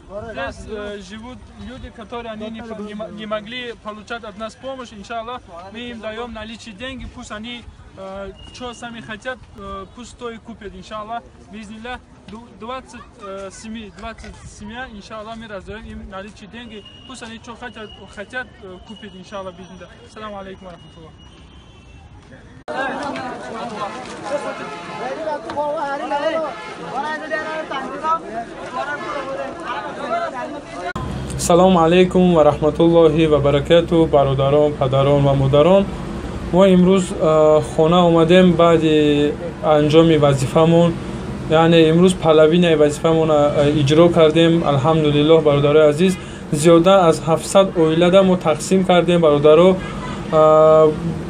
Здесь живут люди, которые они не могли получать от нас помощь. Иншаллах, мы им даем наличие деньги, пусть они что сами хотят, пусть то и купят, иншаллах. Бизнилlah, 27, 20 семья, иншаллах, мы раздаем им наличие деньги, пусть они что хотят, купят, иншаллах, бизнилlah. Саламу алейкум ва рахматуллах. Салому алейкум ва раҳматуллоҳи ва баракату, бародарон, падарон ва модарон. Мо имрӯз хона омадем баъди анҷоми вазифамон, яъне имрӯз половинаи вазифамон иҷро кардем. Алҳамдулиллоҳ, бародарои азиз, зиёда аз 700 оилада мо тақсим кардем, бародаро.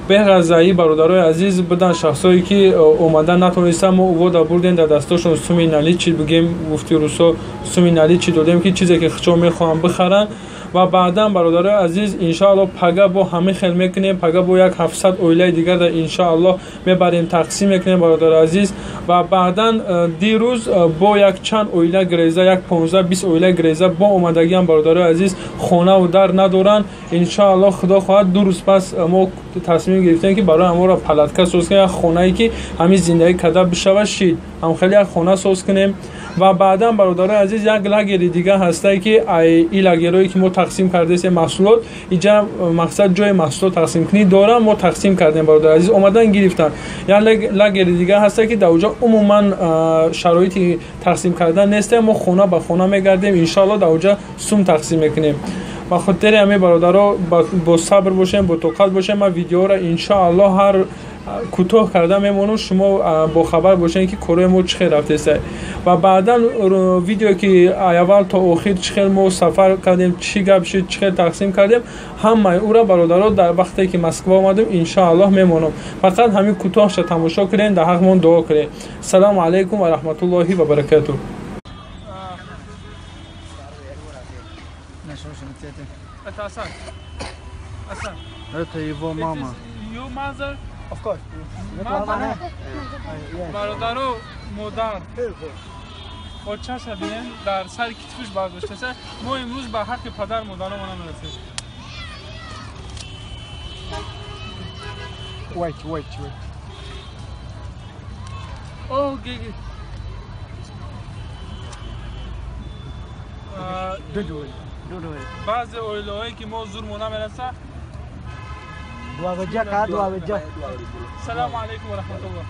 Беғазаи бародарои азиз будан шахсое ки омада натонистанд, мо увода бурдем дар дастошон суми наличи, бигем гуфти русо суми наличи додем, ки чизе ки хичо мехоҳанд бихаранд. Ва баъдан, бародарои азиз, иншааллоҳ пага бо ҳамин хел мекунем, пага бо як 700 оилаи дигар дар иншааллоҳ мебарем, тақсим мекунем, бародарои азиз. Ва баъдан дирӯз бо як чанд оила греза, як 15-20 оила греза бо омадагиам, бародарои азиз, хонаву дар надоранд. Иншааллоҳ, худо хоҳад, 2 рӯз пас мо тасмим гирифтем, ки барои ҳамонро палатка соз кунем, як хонае ки ҳамин зиндагӣ карда бишавад шид, ҳам хеле як хона соз кунем. Ва баъдан, бародарои азиз, як лагери дига ҳастае, ки и лагерое ки мо тақсим кардесем маҳсулот, иҷа мақсад ҷои маҳсулот тақсимкунӣ дорам, мо тақсим кардем, бародари азиз, омадан гирифтан. Як лагери дига ҳастае, ки дар оҷа умуман шароити тақсим кардан нестем, мо хона ба хона мегардем, иншоалло дар оҷа сум тақсим мекунем. Ба хотири ҳамин, бародаро, бо сабр бошем, бо тоқат бошем. Ман видеоро иншоалло ҳар кӯтоҳ карда мемонам, шумо бохабар бошед, ки корои мо чӣ хел рафтеста. Ва баъдан видео ки аввал то охир чӣ хел мо сафар кардем, чӣ гап шуд, чӣ хел тақсим кардем, ҳамаи ӯра, бародаро, дар вақте ки Москва омадем, иншоаллоҳ мемонам. Фақат ҳамин кӯтоҳша тамошо кунем, дар ҳақмон дуо кунем. Салому алайкум ва раҳматуллоҳи ва баракатуҳ. Это Асан. Асан. Это его мама. Your mother? Of course. Бародаро, модар. Очаша бинем, дар сари китфиш бардоштаса. Мо имрӯз ба ҳаққи падар модаромон намерасем. Wait, wait, wait. Oh, Gigi. Don't worry. Don't worry. Баъзе оилаҳое ки мо зурмо намераса. Дуаваҷа ка дуаваҷа. Салому алайкум ва раҳматуллоҳ.